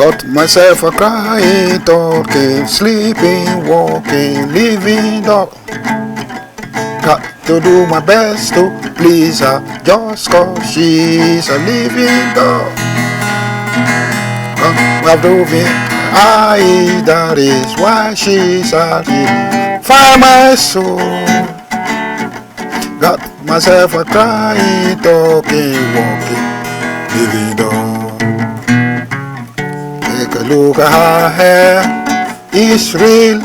Got myself a crying, talking, sleeping, walking, living dog. Got to do my best to please her, just 'cause she's a living dog. I've drove I, that is why she's out here. Find my soul. Got myself a crying, talking, walking, living dog. Take a look at her hair, it's real.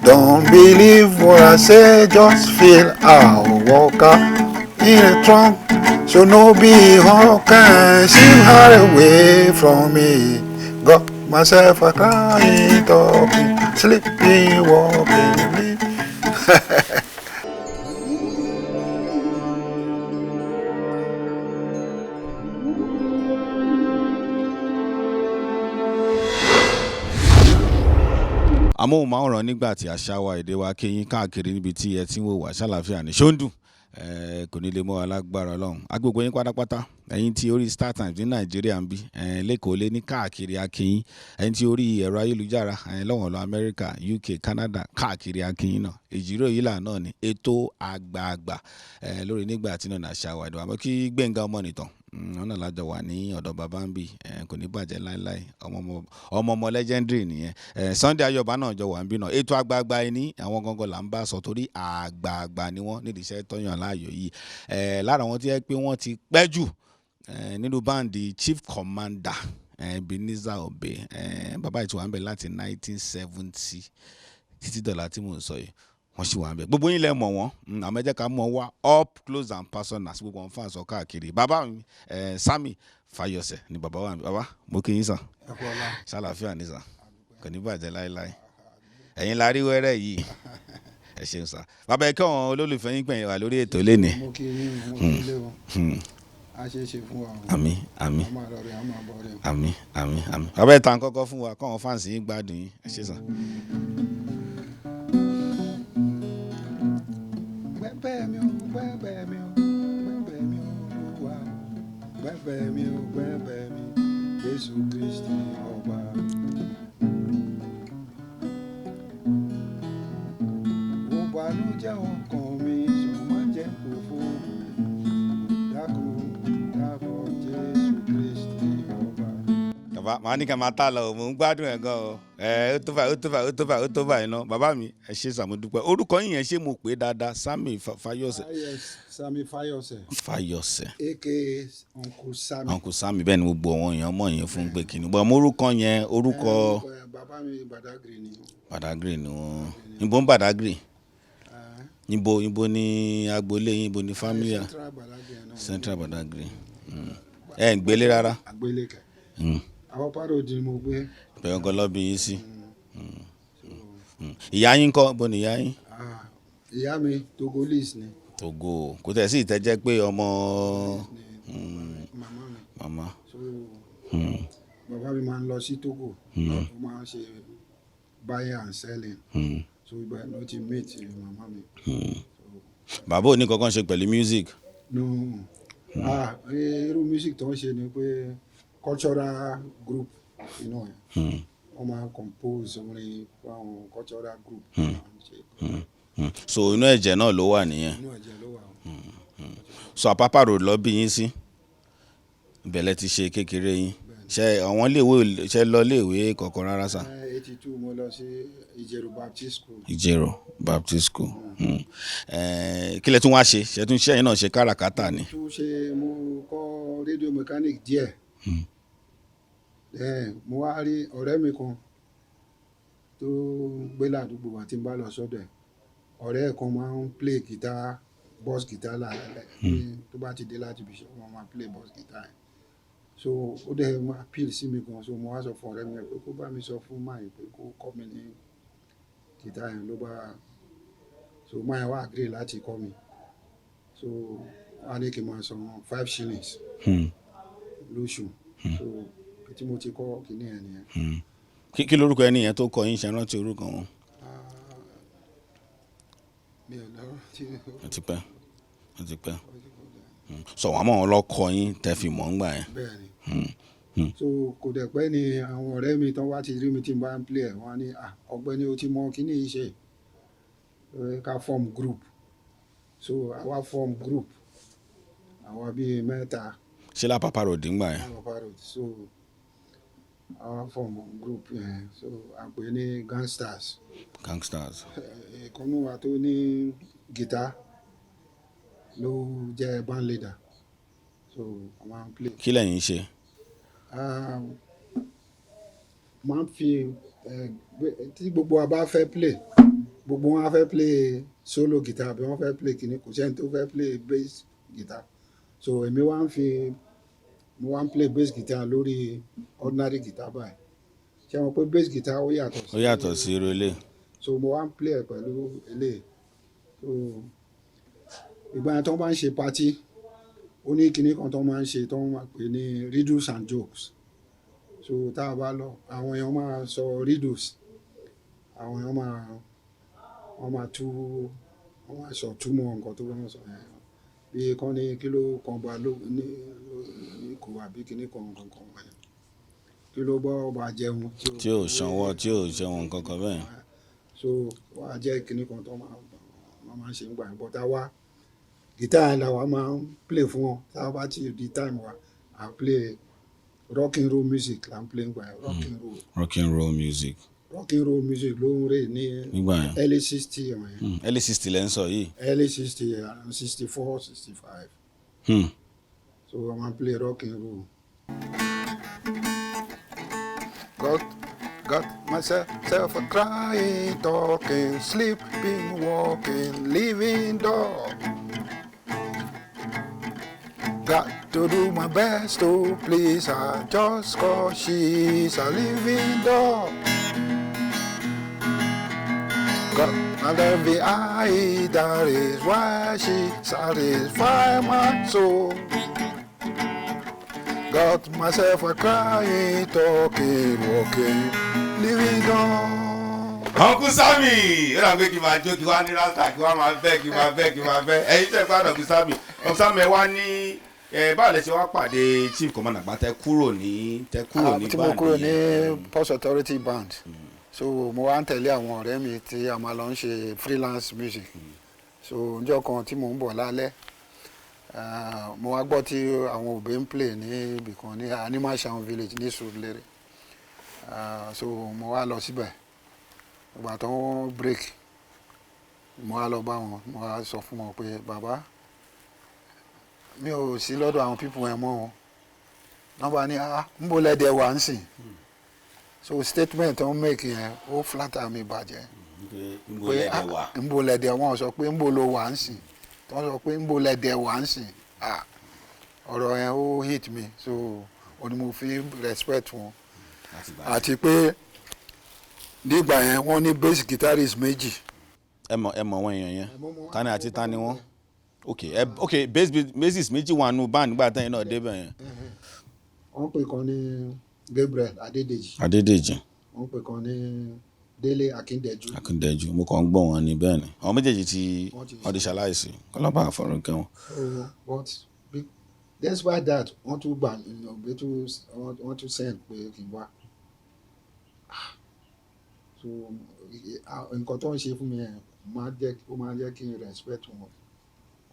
Don't believe what I say, just feel. I'll walk out in a trunk, so no be honk can see her away from me. Got myself a crying, talking, sleeping, walking, living. Amóhùnmáwòrán nígbà tí àṣà wa, èdè wa kéyín káàkiri níbi tí ẹ ti ń wò wá, ṣàlàáfíà ní ṣóńdù kò ní lè mọ́ alágbára Ọlọ́run agbègbè yín pátápátá. Ẹ̀yin tí orí Star Times ní Nàìjíríà ń bí lẹ́kọ̀ọ́ lé ní káàkiri, akínyín. Ẹ̀yin tí orí ẹ̀rọ ayélujára lọ́wọ́n lọ Amẹ́ríkà, UK, Canada, káàkiri, akínyín náà. Èjìrò yìí là náà ní ètò àgbààgbà lórí nígbà tí náà àṣà wa, èdè wa. Mọ́ kí Gbẹ̀ngà ọmọ nìtàn wọn náà lájọ wà ní ọ̀dọ̀ bàbá ń bì, kò ní bàjẹ́ láéláé. Ọmọ ọmọ legendary nìyẹn. Sunday Ayọ̀bá náà jọ wà ń bí náà. Ètò àgbààgbà yìí ní àwọn gangan là ń bá sọ torí àgbààgbà ni wọ́n nídìí iṣẹ́ tọ́yàn láàyò yìí. Lára àwọn tí yẹ pé wọ́n ti pẹ́ jù nínú band Chief Commander Ebenezer Obey, bàbá yìí ti wà ń bẹ̀ láti 1970 títí dọ̀là tí mò ń sọ yìí, wọ́n sì wà ń bẹ̀. Gbogbo yín lẹ mọ̀ wọ́n, àmọ́ ẹ jẹ́ ká mọ̀ wá up close and personal sí gbogbo àwọn fans ọ káàkiri. Bàbá mi Sammy Fayose ni bàbá wa. Bàbá, mo kí yín sàn. Ṣàlàáfíà ní sàn? Kò ní bàjẹ́ láéláé. Ẹ̀yin la rí wẹ́rẹ́ yìí. Ẹ ṣeun sà. Bàbá, ẹ kí àwọn olólùfẹ́ yín pẹ̀yìn wà lórí ètò lẹ́nìí. Mo kí yín, mo kí lé o. A ṣe é ṣe fún wa o. Àmín, àmín. A máa lọ rẹ, a máa bọ̀ rẹ. Àmín, àmín, àmín. Bàbá, ẹ ta kọ́kọ́ fún wa kọ́ àwọn fans yín gbádùn yín. Ẹ ṣe sàn. Gbẹ́bẹ́ mi o, gbẹ́bẹ́ mi o, gbẹ́bẹ́ mi o, Olúwa. Gbẹ́bẹ́ mi o, gbẹ́bẹ́ mi, Jésù Kristi ọba. Mo bànújẹ́ ọkàn mi, sọ má jẹ́ kófó. Dákun, dábọ̀, Jésù Kristi ọba. Bàbá, màá ní ká máa tá lọ, mò ń gbádùn ẹ gan o. Ẹ ó tó báyìí, ó tó báyìí, ó tó báyìí, ó tó báyìí náà. Bàbá mi, ẹ ṣe sàmúdúpẹ́. Orúkọ yín yẹn, ṣé mo pè é dáadáa? Sammy Fayose? Ah, yes, Sammy Fayose. Fayose. Aka Uncle Sammy. Uncle Sammy, bẹ́ẹ̀ ni gbogbo àwọn èèyàn mọ̀ yẹn fún pé kìnnìún bọ́ mo orúkọ yẹn, orúkọ. Ẹ, bàbá mi Badagry ni. Badagry ni wọn. Níbo ń Badagry? Ah, Níbo ní agboolé yín? Níbo ní family? Central Badagry náà. Central Badagry. Ẹ ń gbélé rárá? Àgbélékẹ. Àwọn pàrọ̀ ni mo gbé. Bẹ́ẹ̀ ọkọ lọ́ọ́ bí yín sí. Ìyá yín kọ́? Bó ni ìyá yín? Ah, ìyá mi Togolese ni. Togo. Kò tẹ̀ sí ìtẹ́jẹ́ pé ọmọ Ni màmá mi. Màmá. So bàbá mi máa ń lọ sí Togo. Ó máa ń ṣe buying and selling. So ìgbà yẹn ló ti meet màmá mi. Bàbá ò ní kankan ṣe pẹ̀lú music? No. Ah, irú music tó ń ṣe ni pé cultural group yẹn. Wọ́n máa ń compose orin fún àwọn cultural group. Máa ń ṣe. So inú ẹ̀jẹ̀ náà ló wà nìyẹn. Inú ẹ̀jẹ̀ ló wà o. So Apapa Road lọ bí yín sí, ìbẹ̀lẹ̀ ti ṣe kékeré yín. Ṣe àwọn iléèwé, ṣe lọ iléèwé kankan rárá sà? 82 mo lọ sí Ìjẹ̀rò Baptist School. Ìjẹ̀rò Baptist School. Kí lẹ tún wá ṣe? Ṣe tún ṣe ẹ̀yin náà ṣe káràkátà ni? Tún ṣe, mo kọ́ radio mechanic díẹ̀. Then mo wá rí ọ̀rẹ́ mi kan tó ń gbé ládùúgbò wa tí n bá lọ sọ́dọ̀ ẹ̀. Ọ̀rẹ́ ẹ̀ kan máa ń play guitar, bass guitar lálẹ́. Tó bá ti dé láti ibi iṣẹ́, wọ́n máa play bass guitar yẹn. So ó dẹ̀ máa appeal sí mi gan. So mo wá sọ fún ọ̀rẹ́ mi yẹn pé kó bá mi sọ fún man yẹn pé kó kọ́ mi ní guitar yẹn ló bá. So man yẹn wá agree láti kọ́ mi. So wọ́n á ní kí n máa san 5 shillings lóṣù. So tí mo ti kọ́ kíní ẹ̀ nìyẹn. Kí lórúkọ ẹni yẹn tó kọ yín? Ṣe rántí orúkọ wọn? Mi ò lọ́rọ̀ tí. Ó ti pẹ́, ó ti pẹ́. So àwọn àmọ́ wọn lọ kọ yín tẹ́ fi mọ̀ ń gbà yẹn. Bẹ́ẹ̀ ni. So kò dẹ̀ pẹ́ ni àwọn ọ̀rẹ́ mi tán wá ti rí mi tí n bá ń play ẹ̀, wọ́n á ní, "Ah, ọ̀gbẹ́ni, o ti mọ kíní yìí ṣe." Ká form group. So àwa form group, àwa bíi mẹ́ta. Ṣé l'Apapa Road ńgbà yẹn? Apapa Road. So àwa form group yẹn, so a pè ní Gangsters. Gangsters. Ìkan nínú wa tó ní guitar ló jẹ́ band leader, so a máa ń play. Kí lẹ̀yin ń ṣe? Máa ń fi tí gbogbo wa bá fẹ́ play, gbogbo wọn á fẹ́ play solo guitar àbí wọ́n fẹ́ play kíní, kò sẹ́ni tó fẹ́ play bass guitar. So èmi wá ń fi, mo wá ń play bass guitar lórí ordinary guitar báyìí. Ṣé wọn pé bass guitar ó yàtọ̀ sí Ó yàtọ̀ sí irú ilé. So mo wá ń play ẹ̀ pẹ̀lú eléyìí. So ìgbà yẹn tó bá ń ṣe party, ó ní kinní kan tó máa ń ṣe tó máa pè ní riddles and jokes. So tá a bá lọ, àwọn èèyàn máa sọ riddles, àwọn èèyàn máa, wọ́n máa tú, wọ́n máa sọ túmọ̀ nǹkan tó bá ń sọ yẹn. Bí kan ní kí ló kan ba ló ní ní kò àbí kinní kan nǹkan kan wọ̀nyẹn, kí ló bá ọba jẹun tí ò sanwó, tí ò jẹun nǹkan kan bẹ́ẹ̀. So wọ́n á jẹ́ kinní kan tó máa, wọ́n máa ń ṣe nígbà yẹn. But àwa, guitar yẹn làwa máa ń play fún wọn. Tá a bá ti di time wa, à ń play rock and roll music là ń play nígbà yẹn, rock and roll. Rock and roll music. Rock and roll music ló ń rè ní nígbà yẹn. Early 60 yẹn. Early 60 lẹ́ ń sọ yìí. Early 60, around 64, 65. So wọ́n máa ń play rock and roll. Got myself self a crying, talking, sleeping, walking, living dog. Got to do my best to please her just 'cause she's a living dog. Got my lovely eye, that is why she satisfy my soul. Got myself a crying, talking, walking, living dog. Uncle Sammy, ó dà pé kí n máa jó, kí wá ní rasta, kí wá máa bẹ́, kí máa bẹ́, kí máa bẹ́. Ẹ̀yin tẹ̀ gbádùn Uncle Sammy. Uncle Sammy, ẹ wá ní ẹ, báwo lẹ ṣe wá pàdé Chief Commander gbà tẹ kúrò ní Tí mo kúrò ní yẹn? Port Authority Band, so mo wá ń tẹ̀lé àwọn ọ̀rẹ́ mi tí a máa lọ ń ṣe freelance music. So ọjọ́ kan tí mò ń bọ̀ lálẹ́, mo wá gbọ́ tí àwọn Obey ń play ní ibì kan ní Animashaun Village ní Surulere. So mo wá lọ síbẹ̀. Ìgbà tó ń break, mo wá lọ bá wọn, mo wá sọ fún wọn pé, "Bàbá, mi ò sí lọ́dọ̀ àwọn people yẹn mọ́ o." Wọ́n bá ní, "Ah, ń bo lẹ́dẹ̀ wá ń sìn?" So statement tó ń make yẹn, ó flatter mi bàjẹ́. Nbo Pé lẹ́dẹ̀ ah, wà? ń bo lẹ́dẹ̀. Wọ́n sọ pé ń bo lo wà ń sìn, tó ń sọ pé ń bo lẹ́dẹ̀ wà ń sìn. Ah, ọ̀rọ̀ yẹn ó hit me. So ó ní mo fi respect wọn. Láti gbà. Àti pé nígbà yẹn, wọ́n ní bass guitarist méjì. Ẹ mọ àwọn èèyàn yẹn, tani àti tani wọn? Ok, ẹ ok, bassist méjì wà nù band nígbà tẹ́yìn náà débẹ̀ yẹn. Wọ́n pè kan ní Gabriel Adédèjì. Adédèjì. Wọ́n pè kan ní Délé Akíndẹ̀jú. Akíndẹ̀jú, mo kàn ń gbọ́ wọn ni. Bẹ́ẹ̀ ni àwọn méjèèjì ti Wọ́n ti wọ́n ti ṣaláìsí, kọ́lọ́bà àfọ̀rùn kẹ́wọn. So but despite that, wọ́n tún gbà mí, tún wọ́n tún send pé kí n wá. Ah, so nǹkan tó ń ṣe fún mi yẹn máa jẹ́, ó máa jẹ́ kí n respect wọn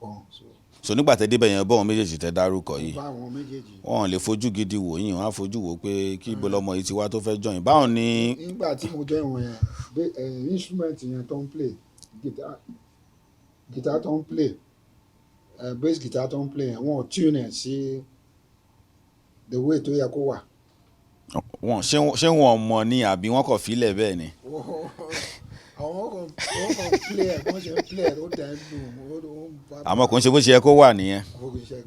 gan, so. So nígbà tẹ́ débẹ̀ yẹn, bọ́ àwọn méjèèjì tẹ́ dárúkọ yìí, bá àwọn méjèèjì. Wọn ò lè fojú gidi wò yín, wọn á fojú wò pé kí ibo lọmọ yìí ti wá tó fẹ́ join, báwọn ni? Nígbà tí mo join wọn yẹn, instrument yẹn tó ń play, guitar tó ń play, bass guitar tó ń play yẹn, wọn ò tune ẹ̀ sí the way tó yẹ kó wà. Wọn ṣé wọn mọ̀ ni àbí wọn kàn fílẹ̀ bẹ́ẹ̀ ni? Àwọn kan, wọ́n kàn play ẹ̀, wọ́n ṣe ń play ẹ̀, ó dẹ̀ ń dùn, ó ń bá. Àmọ́ kò ń ṣe bó ṣe yẹ kó wà nìyẹn. Bó ṣe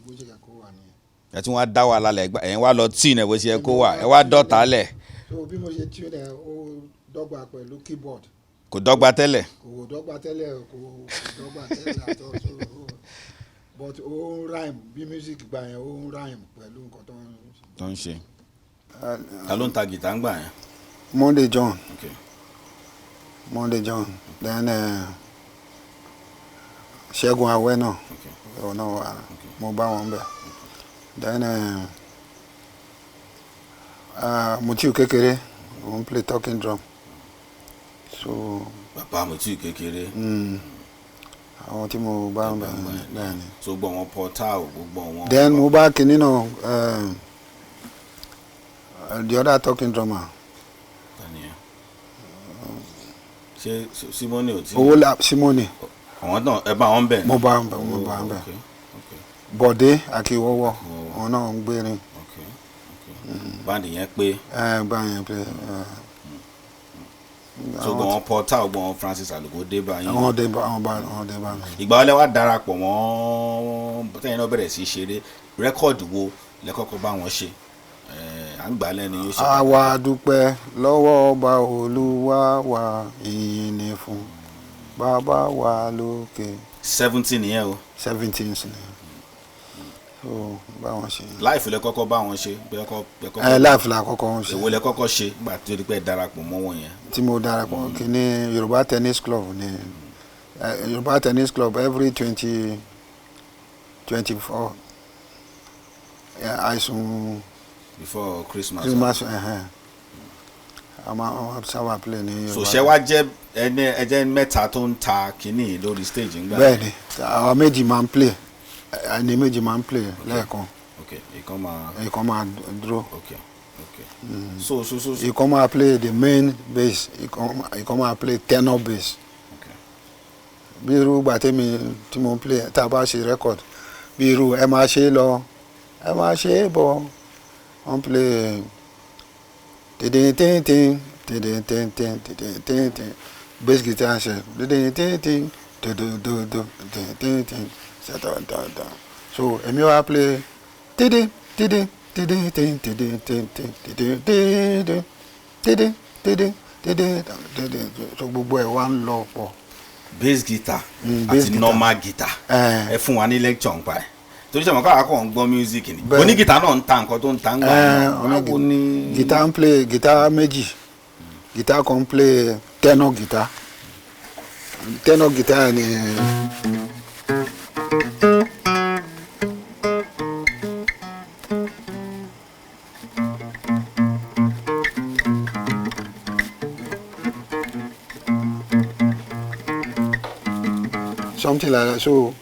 bó ṣe yẹ kó wà nìyẹn. Ẹ tún wá dá wàhálà lẹ̀, ẹ̀yin wá lọ tune ẹ̀ bó ṣe yẹ kó wà, ẹ wá dọ̀tá lẹ̀. So bí mo ṣe tune ẹ̀, ó dọ́gba pẹ̀lú keyboard. Kò dọ́gba tẹ́lẹ̀. Kò dọ́gba tẹ́lẹ̀, kò dọ́gba tẹ́lẹ̀ àtọ́. So but ó ń rhyme bí music gbà yẹn, ó ń rhyme pẹ̀lú nǹkan tó ń ṣe. Tó ń ṣe. Ta ló ń ta gìtá ń gbà yẹn? Monday John. Okay. Monday John, then Ṣẹ́gun Awẹ́ náà. Òun náà wà, mo bá wọn bẹ̀. Then Mutiu Kékeré òun play talking drum. So Bàbá Mutiu Kékeré. Àwọn tí mo bá ń bẹ bẹ́ẹ̀ ni. So gbọ́ wọn Portal, gbogbo wọn. Then mo bá kinní náà, the other talking drummer. Ta ni ẹ? Ṣé Simoni ò tí? Owó la Simoni. Àwọn náà ẹ bá wọn bẹ̀. Mo bá ń bẹ, mo bá ń bẹ. Ok. Bọ̀dé Akíwọ́wọ́. Akíwọ́wọ́. Òun náà ń gbérin. Ok, band yẹn pé. Ẹ bá yẹn pé. So gbọ́ wọn Portal, gbọ́ wọn Francis Aluko dé bá yín. Àwọn dé bá, àwọn bá, àwọn dé bá mi. Ìgbà wọlé wá darapọ̀ mọ́ tẹ́yìn náà bẹ̀rẹ̀ sí í ṣeré? Record wo lẹ́kọ́kọ́ bá wọn ṣe? À ń gbà lẹ́nu yóò ṣe. Àwa dúpẹ́ lọ́wọ́ ọba Olúwa wa, ìyìn ni fún bàbá wa lókè. 17 nìyẹn o. 17 ni, so báwọn ṣe. Live lẹ́kọ́kọ́ bá wọn ṣe bẹ́ẹ̀kọ́? Ẹ live la kọ́kọ́ wọn ṣe. Èwo lẹ́kọ́kọ́ ṣe nígbà tí ó di pé ẹ darapọ̀ mọ́ wọn yẹn? Tí mo darapọ̀ kíní Yorùbá Tennis Club ní Yorùbá Tennis Club every 20 24 àìsùn before Christmas. Christmas, ẹ̀hẹ́n. A máa wọ́n sábà play ní So Yorùbá. ṣé wá jẹ́ ẹni ẹjẹ́ mẹ́ta tó ń ta kínní lórí stage ńgbà? Bẹ́ẹ̀ ni, àwọn méjì máa ń play, ẹni méjì máa ń play lẹ́ẹ̀kan. Ok, ìkan máa. Ìkan máa dúró. Ok, so. Ìkan máa play the main bass, ìkan máa play tenor bass. Bí irú ìgbà tẹ́mi tí mo ń play, tá a bá ṣe record, bí irú ẹ máa ṣe é lọ, ẹ máa ṣe é bọ̀, wọ́n play tìdìntìntìn tìdìntìntìn tìdìntìntìn, bass guitar ṣe tìdìntìntìn dòdòdòdò tìdìntìntìn ṣàtọ̀tọ̀tọ̀. So èmi wá play tìdì tìdì tìdìntìn tìdìntìntìn tìdìntìntìn tìdì tìdì tìdì tìdì, so gbogbo ẹ̀ wá ń lọ pọ̀. Bass guitar Bass àti guitar. Normal guitar. Ẹ fún wa ní lecture nípa ẹ, torí sọmọ káwa kàn ń gbọ́ music ni. Bẹ́ẹ̀. Onígìtá náà ń ta nǹkan tó ń ta ń gbà náà. Báwo ni? Guitar ń play guitar méjì, guitar kan ń play tenor guitar, tenor guitar ni. Something like that. So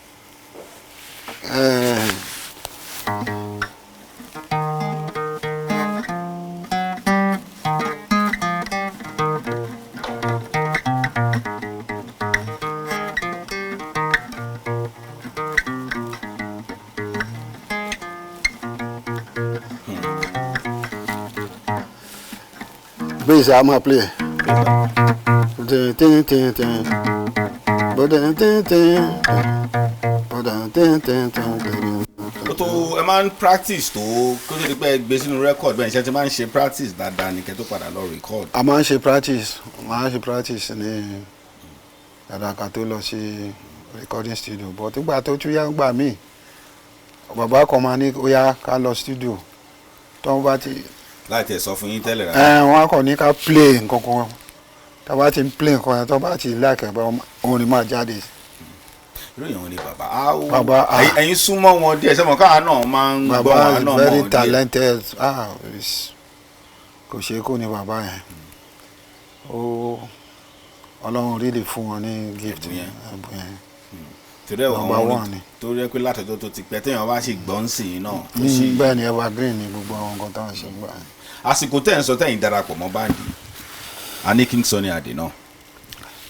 bass a máa play tin tin tin, bọ́dẹ̀ tin tin, bọ́dẹ̀ tin tin tin tin. Ó tó ẹ máa ń practice tó kó tó di pé ẹ gbé sínú record bẹ́ẹ̀, ṣe ti máa ń ṣe practice dáadáa ní kẹ́ tó padà lọ record? A máa ń ṣe practice, máa ń ṣe practice ní dáadáa ká tó lọ sí recording studio, but nígbà tó tún yá, gbà míì bàbá kan máa ní ó yá ká lọ studio, tó ń bá ti Láì tẹ̀ sọ fún yín tẹ́lẹ̀ rárá. Ẹ wọ́n á kàn ní ká play nǹkan kan, tá a bá ti ń play nǹkan yẹn, tó bá ti like ẹ̀ bá, orin máa jáde. Irú èèyàn ni bàbá á ó. Bàbá, ah. Ẹ̀yin súnmọ́ wọn díẹ̀, sẹ́mọ̀ káwa náà máa ń gbọ́ Bàbá wọn is náà mọ̀ very díẹ̀. talented. Ah, kò ṣe é kó ní bàbá yẹn, ó Ọlọ́run really fún wọn ní gift. Ẹ̀bùn yẹn. Ẹ̀bùn yẹn. Torí ẹ̀ Number wọ́n one ni. Torí ẹ pé látọjọ́ tó ti pẹ́ téèyàn bá sì gbọ́ ń sìn yín náà ó sì Bẹ́ẹ̀ ni, evergreen ni gbogbo àwọn nǹkan táwọn ṣe ń gbà yẹn. Àsìkò tẹ́ ń sọ tẹ́yìn darapọ̀ mọ́ band, a ní King Sunny Adé náà.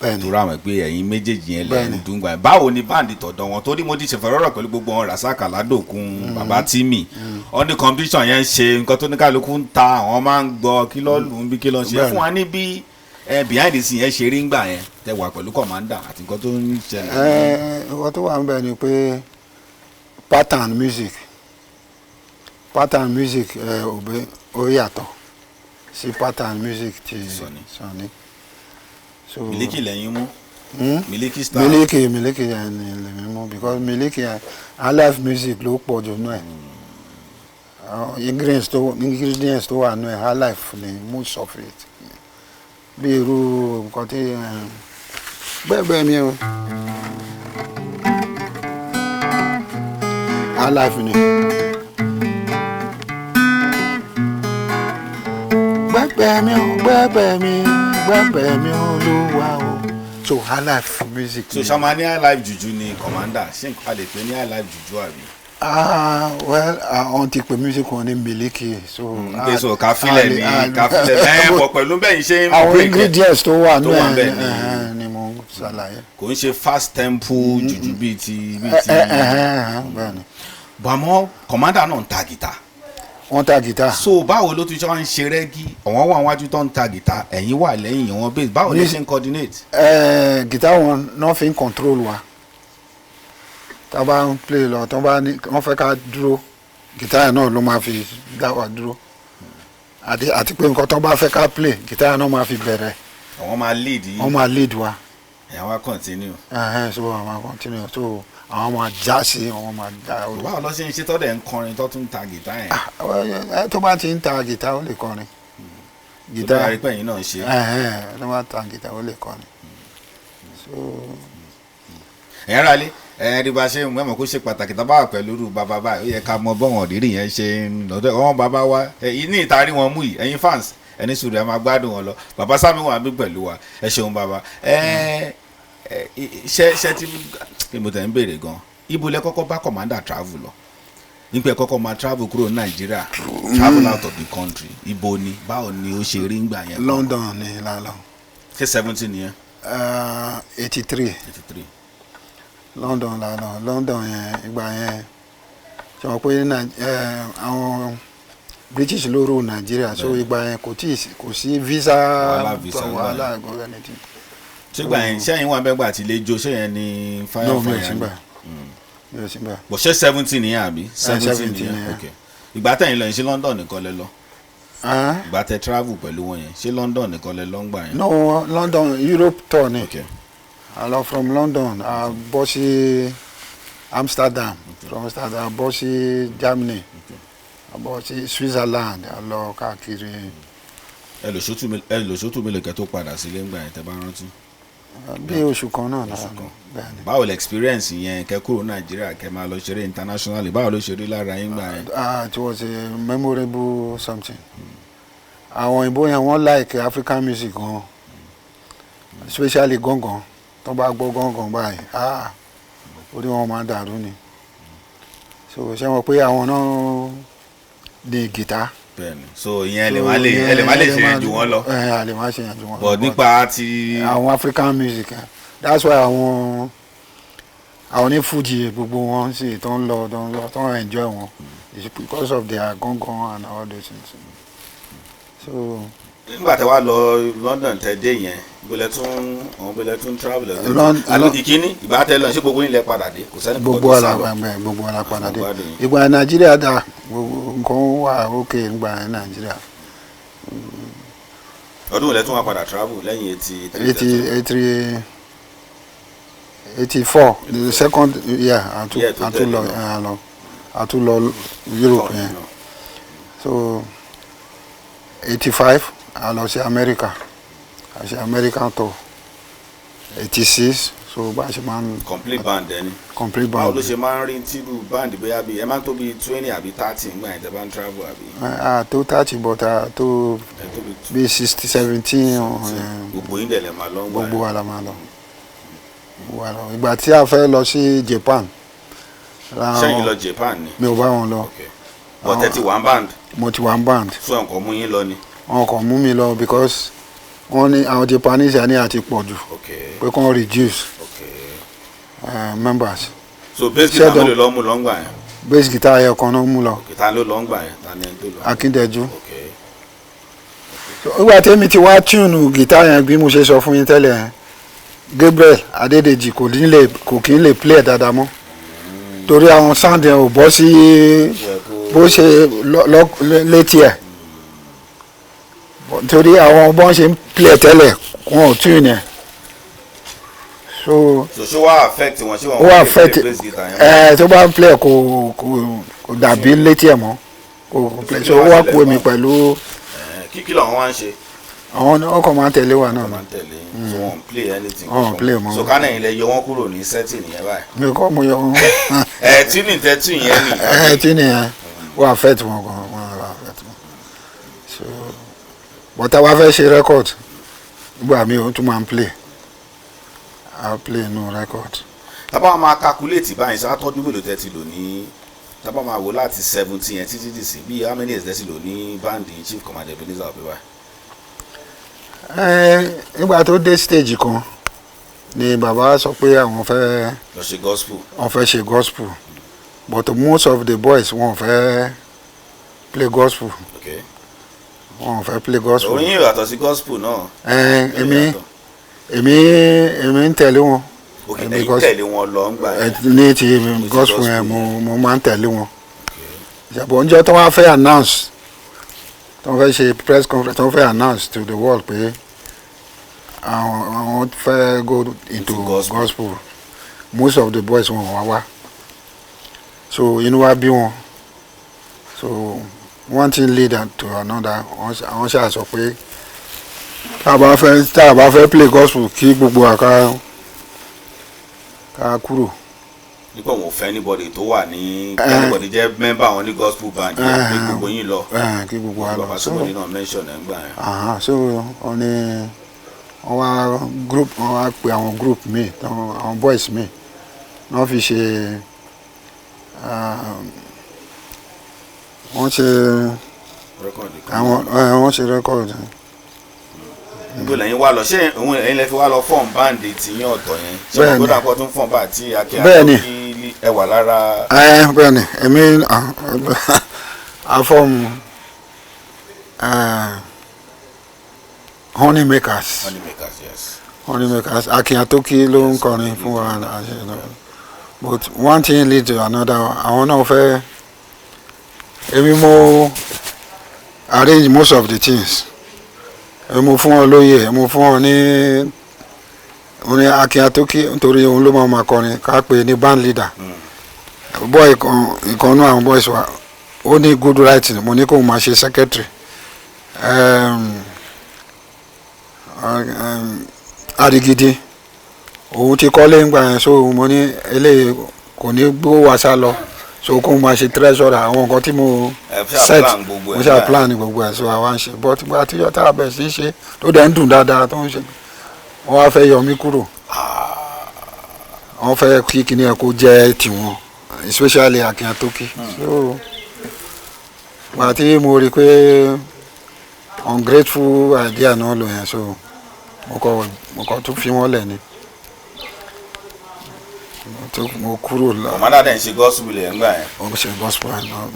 Bẹ́ẹ̀ ni. Torí àwọn pé ẹ̀yin méjèèjì yẹn lẹ̀ ń Bẹ́ẹ̀ni. dùn gbà yẹn. Báwo ni band tọ̀dọ̀ wọn? Torí mo ti ṣèfọ̀rọ̀rọ̀ pẹ̀lú gbogbo wọn, Rasaq Aládòkun, bàbá Timi, wọ́n ní competition yẹn ń ṣe nǹkan tó ní kálukú ń ta, àwọn máa ń gbọ́ kí ló lù ú bí, kí ló ń ṣe. Bẹ́ẹ̀ni. Fún wa ní bí behind the scene yẹn ṣe rí ńgbà yẹn tẹ wà pẹ̀lú commander àti nǹkan tó ń ṣẹlẹ̀. Ẹ nǹkan tó wà níbẹ̀ ni pé pattern music ẹ Obey ó yàtọ̀ sí pattern music ti Sunny. Sunny. So Miliki lẹ́yìn mú? Hmm? Miliki style. Miliki yẹn ni lèmi mú, because Miliki yẹn, highlife music ló pọ̀ jù nù ẹ̀. Àwọn ingredients tó wà nù ẹ̀, highlife ni most of it, bí irú nǹkan tí bẹ́ẹ̀ bẹ́ẹ̀ ni o, highlife ni. Gbẹ́bẹ̀ mi o, gbẹ́bẹ̀ mi, gbẹ́bẹ̀ mi Olúwa o. So highlife music. So ṣá ní highlife juju ni Commander, ṣé nǹkan a lè pè ní highlife juju àbí? Ah, well, àwọn ti pè music wọn ní miliki, so. Pé so káfílẹ̀ ní káfílẹ̀ ẹ̀ bọ̀ pẹ̀lú bẹ́ẹ̀ ṣe ń àwọn break ẹ̀. Ingredients tó wà tó wà nínú ńbẹ̀ ẹ̀ ni mo ń ṣàlàyé. Kò ń ṣe fast tempo juju bíi ti. Bẹ́ẹ̀ ni. Bàmọ́ Commander náà ń ta gìtá. Wọ́n ta gìtá. So báwo ló tún ṣe wá ń ṣe rẹ́gí? Àwọn wà wájú tó ń ta gìtá, ẹ̀yin wà lẹ́yìn wọn bass, báwo ló ṣe ń coordinate? Gìtá wọn náà fi ń control wa. Tá a bá ń play lọ, tó bá ní wọ́n fẹ́ ká dúró, gìtá yẹn náà ló máa fi dá wa dúró, àti pé nǹkan tó bá fẹ́ ká play, gìtá yẹn náà máa fi bẹ̀rẹ̀. Àwọn máa lead yìí. Wọ́n máa lead wa. Ẹ̀yin wá continue. Ẹ̀hẹ́n, so àwọn máa continue, so àwọn máa já sí, àwọn máa já. Báwo ló ṣe ń ṣe tọ́dẹ̀ ń kọrin tó tún ń ta gìtá yẹn? Ah, tó bá ti ń ta gìtá, ó lè kọrin. Gìtá tó bá rí pé ẹ̀yin náà ń ṣe. Ẹ̀hẹ́n, tó bá ta gìtá, ó lè kọrin, so. Ẹ̀yin ará ilé, ẹ̀ẹ́dì bá ṣe ń mọ̀ kó ṣe pàtàkì tá a bá wà pẹ̀lú irú bàbá báyìí, ó yẹ ká mọ bọ́wọ̀n rírì yẹn ṣe ń lọ́dọ̀ wọn bàbá wa ní ìtarí wọn mú yìí. Ẹ̀yin fans, ẹni sùúrù, ẹ máa gbádùn wọn lọ. Bàbá Sami wà bí pẹ̀lú wa. Ẹ ṣeun bàbá. Ẹ ṣe ṣe tí kí mo tẹ̀ ń béèrè gan, ibo lẹ kọ́kọ́ bá Commander travel lọ, nípa ẹ kọ́kọ́ máa travel kúrò ní Nàìjíríà, travel out of the country? Ibo ni, báwo ni ó ṣe rí ngbà yẹn? London ni la lọ. Ṣé 70 nìyẹn? 83. 83. London la lọ. London yẹn, ìgbà yẹn, ṣe wọ́n pé àwọn British ló rule Nàìjíríà, so ìgbà yẹn kò tí kò sí visa. Wàhálà visa ńgbà. Wàhálà anything. Ṣé gbà yẹn, ṣé ẹ̀yin wà bẹ́ẹ̀ gbà tí lè jó, ṣé yẹn ni fire No, mi ò fire sí ni? gbà, mi ò sí gbà. Bọ̀ ṣé 70 nìyẹn àbí 70 70 nìyẹn? Nìyẹn. Ok, ìgbà tẹ̀yìn lọ yẹn, ṣé London nìkan lẹ lọ? Ah? Ìgbà tẹ travel pẹ̀lú wọn yẹn, ṣé London nìkan lẹ lọ ń gbà yẹn? No, London, Europe tour ni. A lọ from London, a bọ́ sí Amsterdam, from Amsterdam a bọ́ sí Germany, a bọ́ sí Switzerland, a lọ káàkiri. Ẹ lò sótù mélòó kẹ́ tó padà sílé ńgbà yẹn, tẹ́ bá rántí? Bí oṣù kan náà Oṣù la kan. Bẹ́ẹ̀ ni. Báwo lẹ experience yẹn, kẹ́ kúrò Nàìjíríà, kẹ́ máa lọ ṣeré internationally, báwo ló ṣe rí lára yín gbà yẹn? Ah, it was a memorable something. Àwọn òyìnbó yẹn, wọ́n like African music gan, especially gángan. Tó bá gbọ́ gángan báyìí, ah, orí wọn máa ń dàrú ni. So ṣé wọn pé àwọn náà ní gìtá. Bẹ́ẹ̀ni, so ìyẹn ẹ lè má lè ṣe yẹn jù wọ́n lọ. Ẹ a lè má ṣe yẹn jù wọ́n lọ. But nípa ti àwọn African music, that's why àwọn ní Fuji, gbogbo wọn sì tó ń lọ tó ń enjoy wọn. It's because of their gángan and all those things, so. Nígbà tẹ́ wá lọ London, tẹ́ dé yẹn, bọ́lẹ̀ tún travel lọ? Àbí ìkíní ìgbà tẹ́ lọ, ṣé gbogbo yín lẹ padà dé? Kò sẹ́ni Gbogbo kankan tó sá lọ? ala, gbogbo ala padà dé. Gbádùn yín. Ìgbà Nàìjíríà dà, gbogbo nǹkan wà ókè nígbà Nàìjíríà. Ọdún wo lẹ tún wá padà travel lẹ́yìn 83? 80, 83, 84, the second year, Year tó a tún lọ. tẹ̀lé náà. A tún lọ Europe yẹn. So 85, a lọ sí America, a ṣe American tour. 86, so bá a ṣe máa ń Complete band ẹni. Complete Báwo band. ló ṣe máa ń rí tírú band, bóyá bíi ẹ máa ń tó bíi 20 àbí 30 nígbà yẹn tẹ́ bá ń travel àbí? A tó 30, but a tó Ẹ tó bíi bíi 60, 17. Gbogbo yín dẹ̀ lẹ máa lọ ń gbà Gbogbo yẹn? wa la máa lọ. Gbogbo wa lọ. Ìgbà tí a fẹ́ lọ sí Japan Ṣẹ́yìn lọ Japan ni? Mi ò bá wọn lọ. Ok, but ẹ ti wà ń band? Mo ti wà ń band. Fún ẹ̀kọ́ mú yín lọ ni? Wọn kàn mú mi lọ because wọ́n ní àwọn Japanese ní àti pọ̀ jù, pé kàn reduce members. So bass guitar Ṣé mélòó ló mú lọ ń gbà yẹn? Bass guitar ẹyọ kan náà mú lọ. Ok, ta ló lọ ń gbà yẹn? Ta ni ẹni tó lọ? Akíndẹ̀jú. So, nígbà tẹ́mi ti wá tune guitar yẹn bí mo ṣe sọ fún yín tẹ́lẹ̀ yẹn, Gabriel Adédèjì kò ní lè, kò kí ń lè play ẹ̀ dáadáa mọ́, torí àwọn sound yẹn ò bọ́ sí bó ṣe létí ẹ̀, torí àwọn bọ́n ṣe ń play ẹ̀ tẹ́lẹ̀, wọn ò tune ẹ̀, so. So ṣé wàá affect wọn, ṣé wọn Ó lè affect play bass guitar yẹn mọ́? Ẹ tó bá ń play ẹ̀, kò dàbí létí ẹ̀ mọ́, kò play, so ó wá kú èmi pẹ̀lú. Kí làwọn wá ń ṣe? Àwọn ọkọ̀ máa ń tẹ̀lé wa náà Wọ́n máa ń tẹ̀lé yín, so wọ́n play anything? Wọ́n ò play mọ́. So kánà yín lẹ yọ wọ́n kúrò ní setting yẹn báyìí? Mi kọ́ mo yọ wọn. Ẹ tí ní tẹ́tù yẹn ni. Ẹ tí nìyẹn, ó affect wọn gan, wọn affect wọn, so. But tá a bá fẹ́ ṣe record nígbà míì, ó tún máa ń play, á play inú record. Tábà máa máa calculate báyìí sá, tọ́dún mélòó tẹ́ ti lò ní, tábà máa wò láti 70 yẹn títí dì sí, bí how many years tẹ́ ti lò ní band Chief Commander Ebenezer Obey báyìí? Nígbà tó dé stage kan ni bàbá sọ pé àwọn fẹ́ lọ ṣe gospel. Wọ́n fẹ́ ṣe gospel, but most of the boys, wọ́n fẹ́ play gospel. Wọ́n fẹ́ play gospel. Orin yìí yàtọ̀ sí gospel náà. Èmi èmi ń tẹ̀lé wọn. Ok, èmi ẹ̀yin tẹ̀lé wọn lọ ń gbà yẹn. Ní ti gospel yẹn, mo máa ń tẹ̀lé wọn. Ìjàpọ̀ oúnjẹ tó wá fẹ́ announce, tó fẹ́ ṣe press conference, tó fẹ́ announce to the world pé àwọn fẹ́ go into into gospel. Gospel, most of the boys, wọn wá wá, so inú wa bí wọn. So one thing lead to another, àwọn ṣáà sọ pé tá a bá fẹ́ play gospel, kí gbogbo wa ká kúrò. Nípa òun ò fẹ́ anybody tó wà ní anybody jẹ́ member àwọn ní gospel band yẹn, pé gbogbo yín lọ. Kí gbogbo wa lọ. Bàbá somebody náà mention ẹ̀ ń gbà yẹn. Aha, so wọ́n ní wọ́n wá group, wọ́n wá pe àwọn group míì, àwọn boys míì wọ́n fi ṣe wọ́n ṣe record kan. Àwọn wọ́n ṣe record. Níbo lẹ́yìn wá lọ? Ṣé òun ẹ̀yin lẹ fi wá lọ form band tí yín ọ̀tọ̀ yẹn? Ṣé Bẹ́ẹ̀ni. wọn gbọ́dọ̀ àpọ̀ tún form band tí akẹ́ Bẹ́ẹ̀ni. àtọ́kí ẹ wà lára? Bẹ́ẹ̀ ni, èmi a form Honey Makers. Honey Makers, yes. Honey Makers, Akin Atoki ló ń kọrin fún wa àṣẹ, but one thing lead to another. Àwọn náà fẹ́, èmi mo arrange most of the things, èmi mo fún wọn lóye, mo fún wọn ní, mo ní Akin Atoki, nítorí òun ló máa ma kọrin, ká pè ní band leader. Boy kan, ìkan náà àwọn boys wa, ó ní good writing, mo ní kó máa ṣe secretary. Arigidi, òun ti kọ́lé ń gbà yẹn, so mo ní eléyìí kò ní gbó wa sá lọ, so kó máa ṣe treasurer. Àwọn nǹkan tí mo Ẹ ṣáà set plan gbogbo ẹ̀ mo ṣáà báyìí. Plan gbogbo ẹ̀, so àwa ń ṣe, but gba àtijọ́ tá a bẹ̀ sí ṣe, tó dẹ̀ ń dùn dáadáa tó ń ṣe, wọ́n wá fẹ́ yọ mí kúrò. Wọ́n fẹ́ kí kinní ẹ̀ kó jẹ́ tiwọn, especially Akin Atoki. So gbà tí mo rí i pé ungrateful idea náà lò yẹn, so mo kọ tún fi wọ́n lẹ̀ ni, mo kúrò lọ. Commander dẹ̀ ń ṣe gospel yẹn gbà yẹn? Ó ń ṣe gospel náà.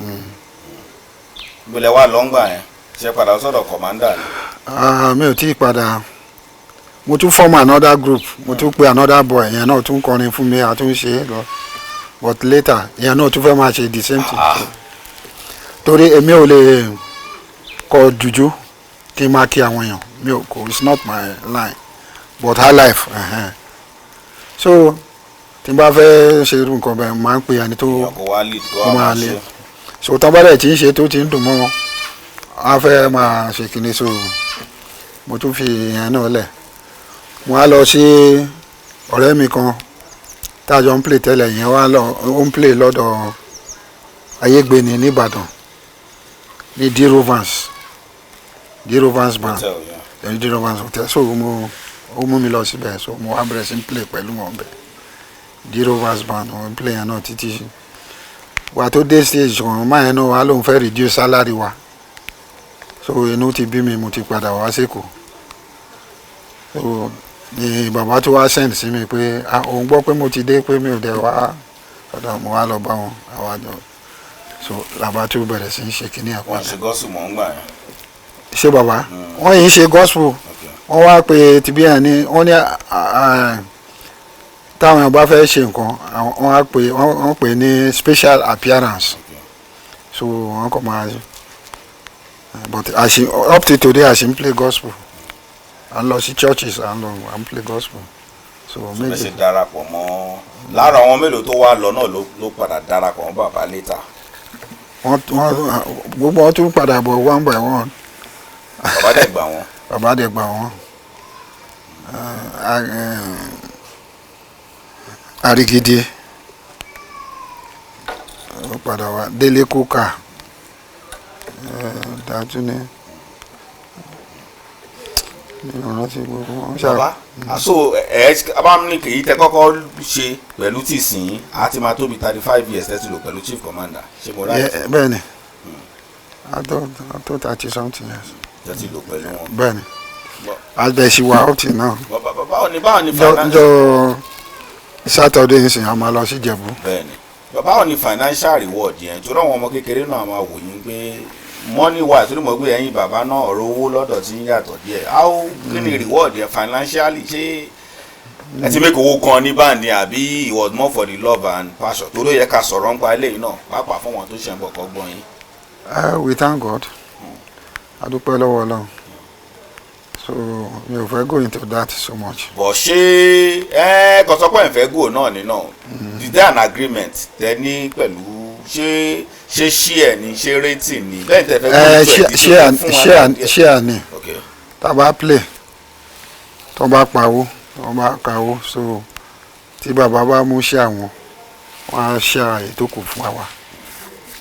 Níbo lẹ wá lọ ń gbà yẹn? Ṣe padà sọ́dọ̀ commander ni? Ah, mi ò tí ì padà. Mo tún form another group, mo tún pe another boy yẹn náà, tún kọrin fún mi, a tún ṣe é lọ, but later yẹn náà tún fẹ́ máa ṣe the same thing, torí èmi ò lè kọ jùjú kí n máa kí àwọn èèyàn, mi ò kò, it's not my line, but high life so tí n bá fẹ́ ṣe irú nǹkan bẹ́ẹ̀, máa ń pe ẹni tó Èèyàn kò wá lead kó ó wá máa máa lé ṣe. So tán bá dẹ̀ tí ń ṣe, tó ti ń dùn mọ́ wọn, á fẹ́ máa ṣe kinní, so mo tún fi ìyẹn náà lẹ̀. Mo á lọ sí ọ̀rẹ́ mi kan tá a jọ ń play tẹ́lẹ̀, ìyẹn wá lọ, ó ń play lọ́dọ̀ Ayégbéni nìbàdàn ní D Rovans, D Rovans band. Hotel, yeah. Ní D Rovans Hotel. So mo ó mú mi lọ síbẹ̀, so mo wá bẹ̀rẹ̀ sí ń play pẹ̀lú wọn bẹ̀, D Rovans band. Mo ń play yẹn náà títí wà tó dé stage kan, máa yẹn náà wà lóun fẹ́ reduce salary wa, so inú ti bí mi, mo ti padà wá sékòó. So ni bàbá tó wá send sí mi pé, ah, òun gbọ́ pé mo ti dé, pé mi ò dẹ̀ wá ọ̀dọ̀. Mo wá lọ bá wọn, àwa jọ, so làbá tó bẹ̀rẹ̀ sí í ṣe kínní ẹ̀ Wọ́n padà. ṣe gospel mọ̀ ń gbà yẹn? Ṣé bàbá wọ́n yìí ń ṣe gospel. Wọ́n wá pé tìbí ẹ̀ ní wọ́n ní táwọn èèyàn bá fẹ́ ṣe nǹkan, wọ́n á pè wọ́n pè ní special appearance. So wọ́n kàn máa, but àṣì up to today, a ṣì ń play gospel, à ń lọ sí churches, à ń lọ, à ń play gospel, so Bẹ́ẹ̀ méjì. ṣe darapọ̀ mọ́, lára àwọn mélòó tó wá lọ náà ló padà darapọ̀ mọ́ bàbá later? Wọ́n gbogbo wọn tún padà bọ̀ one by one. Bàbá dẹ̀ gbà wọ́n? Bàbá dẹ̀ gbà wọ́n. Arigidi ó padà wá, Délé Kúkà, dájú ní Mi ò rántí gbogbo wọn ṣá. Bàbá, so ẹ abámi kì í tẹ kọ́kọ́ ṣe pẹ̀lú tìsín, á ti máa tóbi 35 years tẹ́tí lò pẹ̀lú Chief Commander, ṣé mo right? Bẹ́ẹ̀ ni, a tó 30 something years. Tẹ́tí lò pẹ̀lú wọn. Bẹ́ẹ̀ ni, àdẹ̀sí wa up till now. Báwo ni financial Jọ Saturday nsìn, a máa lọ sí Ìjẹ̀bú. Bẹ́ẹ̀ni, báwo ni financial reward yẹn? Torí àwọn ọmọ kékeré náà máa wò yín pé money wise, torí mo gbé ẹ̀yin bàbá náà, ọ̀rọ̀ owó lọ́dọ̀ tí ń yàtọ̀ díẹ̀. How, kí ni reward yẹn financially? Ṣé ẹ ti make owó kan ní band àbí it was more for the love and passion? Torí ó yẹ ká sọ̀rọ̀ nípa eléyìí náà, pàápàá fún wọn tó ṣe ń bọ̀ kọ́ gbọ́n yín. We thank God, a dúpẹ́ lọ́wọ́ Ọlọ́run. So mi ò fẹ́ go into that so much. Bọ̀ ṣé ẹ kò sọ pé ẹ̀ ń fẹ́ go náà nínú, is there an agreement tẹ ní pẹ̀lú, ṣé share ni, ṣé rating ni, bẹ́ẹ̀ tẹ fẹ́ go into ẹ̀, share fún wa share náà díẹ̀. Share ni. Tá a bá play, tó bá pawó, tó bá kawó, so tí bàbá bá mú share wọn, wọn á share èyí tó kù fún wa.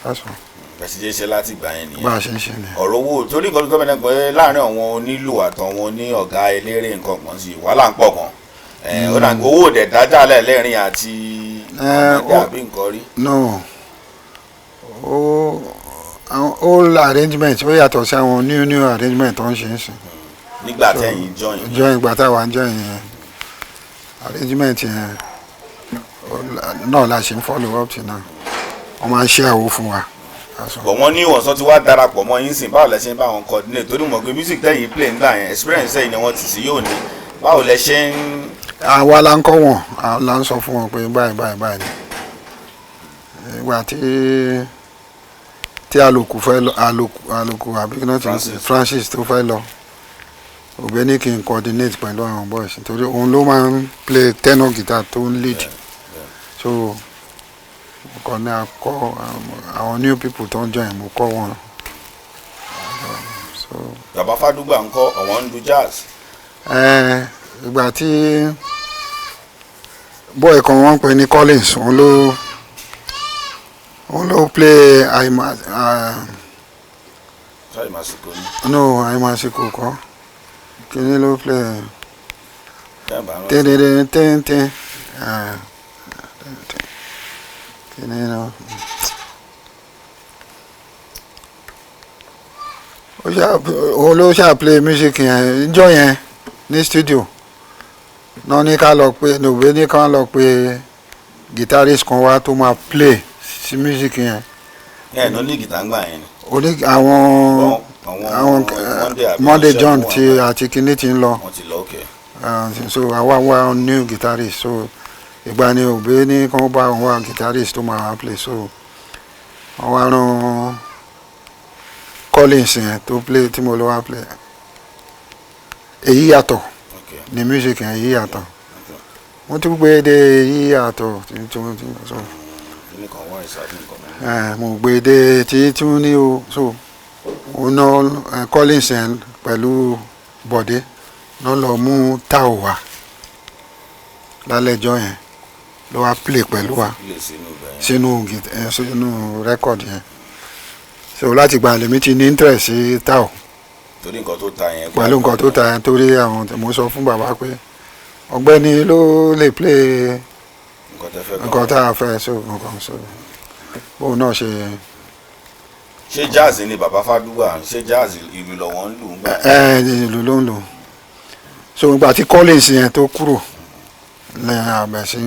That's all. Bẹ́ẹ̀ sì jẹ́ ṣe láti gbà yẹn nìyẹn. Bá a ṣe ń ṣe nìyẹn. Ọ̀rọ̀ owó, torí nǹkan tó tọ́ pé láàrin àwọn onílù àtàwọn oní ọ̀gá eléré nǹkan kan sí, wàhálà ń pọ̀ gan. Ẹ̀, ó dà owó òdẹ̀ dájà lẹ̀ lẹ́rìn àti ọ̀gá àbí nǹkan rí. No, ó àwọn old arrangement, ó yàtọ̀ sí àwọn new new arrangement tó ń ṣe ń sìn. Nígbà tẹ̀yìn join. Join, ìgbà táwa ń join yẹn, arrangement yẹn náà la ṣe ń follow up till now. Wọ́n máa ń ṣe àwo fún wa. That's all. Bọ̀ wọ́n ní ìwọ̀nsán tí wàá darapọ̀ mọ́ yín sìn, báwo lẹ ṣe ń bá wọn coordinate? Torí mọ̀ pé music tẹ̀yìn play ńgbà yẹn, experience ẹ̀yìn ni wọ́n ti sí yóò ní. Báwo lẹ ṣe ń Àwa la ń kọ́ wọn, àwa la ń sọ fún wọn pé báyìí báyìí báyìí ni. Ìgbà tí àlòkù fẹ́ lọ, àlòkù àbí kí náà ti Francis. Francis tó fẹ́ lọ, òbí ní kí n coordinate pẹ̀lú àwọn boys, nítorí òun ló máa ń play tenor guitar tó ń lead. So mo kàn ní akọ àwọn new people tó ń join, mo kọ́ wọn, so. Bàbá Fádúgbà ńkọ́? Àwọn ń lu jazz. Ìgbà tí boy kan wọ́n ń pè ní Collins, òun ló play àìmọ̀. Sọ́yìn màsìkò ní. No, àìmọ̀síkò kọ́, kíní ló play. Tẹ́ǹbà rántí. Tẹ́lẹ̀lẹ́ tẹ́ntẹ́n kíní ló ó ṣáà, òun ló ṣáà play music yẹn níjọ́ yẹn ní studio náà. Ní ká lọ pé nòbé, ní ká lọ pé guitarist kan wá tó máa play sí music yẹn. Ẹ̀ ní gìtá ń gbà yẹn ni. Oní àwọn àwọn àwọn Monday àbí Monday Ṣẹ́gun John wà ti náà. Àti kíní ti ń lọ. Wọ́n ti lọ, okay. So àwa wá new guitarist. So ìgbà ni òbí ní kí wọ́n bá wọn wá guitarist tó máa wá play, so wọ́n wá rán Collins yẹn tó play tí mo lọ wá play èyí yàtọ̀ ní music yẹn, èyí yàtọ̀. Mo tún gbé dé èyí yàtọ̀ tí so. Kíní kan wá ìsàbí nǹkan mọ́. Mo gbé dé tí tún ní o, so òun náà Collins yẹn pẹ̀lú Bọ̀dé náà lọ mú táò wá lálẹ́ ẹjọ́ yẹn, ló wá play pẹ̀lú wa Play sínú ibẹ̀ yẹn. Sínú record yẹn. So láti gba lèmi ti ní interest sí táò. Torí nǹkan tó ta yẹn. Pẹ̀lú nǹkan tó ta yẹn, torí àwọn mo sọ fún bàbá pé ọ̀gbẹ́ni ló lè play nǹkan tẹ́ fẹ́ gan. Nǹkan tá a fẹ́, so nǹkan so bóun náà ṣe. Ṣé jazz ni bàbá Fádúgbà? Ṣé jazz ìlú lọ́wọ́ ń lù ń gbà yẹn? Ẹ ìlú ló ń lò. So ìgbà tí Collins yẹn tó kúrò lẹ́yìn àbẹ̀ sí